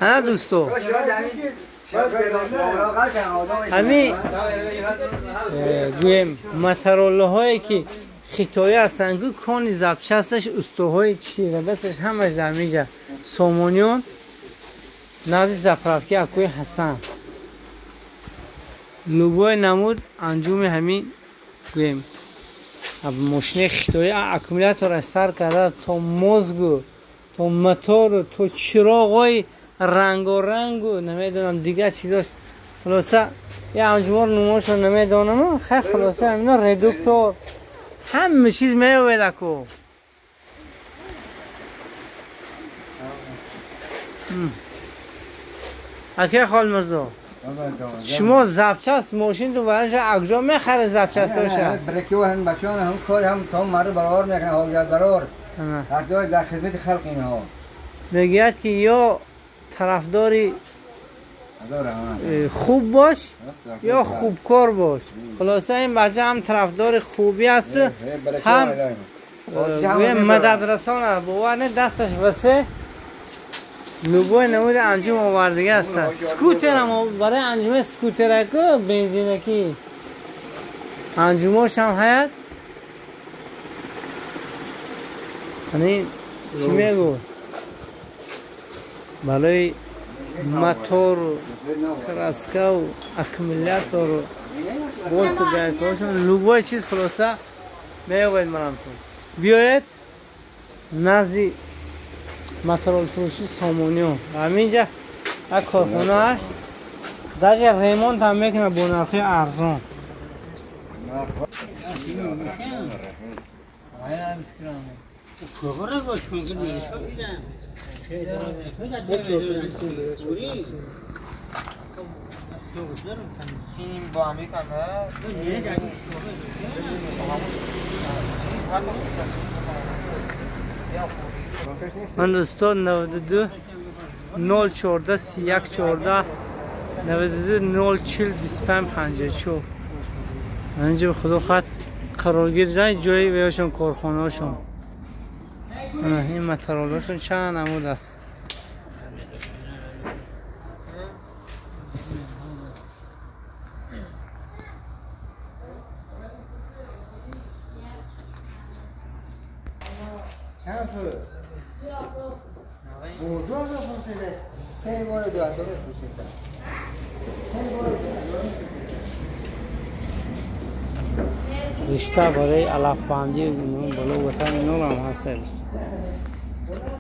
Ҳана дӯсто, ҳамин гӯем мотороллаҳое ки хитоӣ ҳастанд, гӯ кони запчасташ устоҳои чирадасташ ҳамаш дар ҳаминҷа Сомониён назди заправки акои Ҳасан. Любой намуд анҷуми ҳамин гӯем мошинаи хитоӣ аккумулятора сар карда то мозгу, то мотору, то чироғҳои рангорангу намедонам дигар чизош. Хулоса я анҷумор нумошро намедонам. Хай хулоса ҳамино редуктор ҳама чиз меёвед аку. Акай Холмирзо, шумо запчаст мошинту вараша акҷо мехаред запчастоша? Бреки ҳам бачаҳо ҳам кор ҳам то мард баровар мекунад, ҳоҷат баровар. Дар хидмати халқ инҳо. Мегӯяд ки ё тарафдори хуб бош ё хубкор бош. Хулоса ин бача ҳам тарафдори хубӣ асту ҳам мададрасан аст. Бовар не, дасташ васе любой намуди анҷум овардига аст. Скутерам барои анҷуми скутераку бензинакӣ анҷумош ҳам ҳаят. Ани чӣ мегӯ? Барои мотору краскаву аккумулятору болту гайкаошон любой чиз хулоса меёбед марамтон. Биёед назди моторолфурӯши Сомониён. Ҳаминҷа як корхона аст, даже ремонт ҳам мекунад бо нархи арзон. من دوستان 92 014 31 14 92 040 25 54. اینجا به خدا خط قرارگیر جای جایی بهشون کارخانه‌هاشون. این مترالاشون چند عمود است. رشته برای علف بندی بالا وطن اینا هم هست.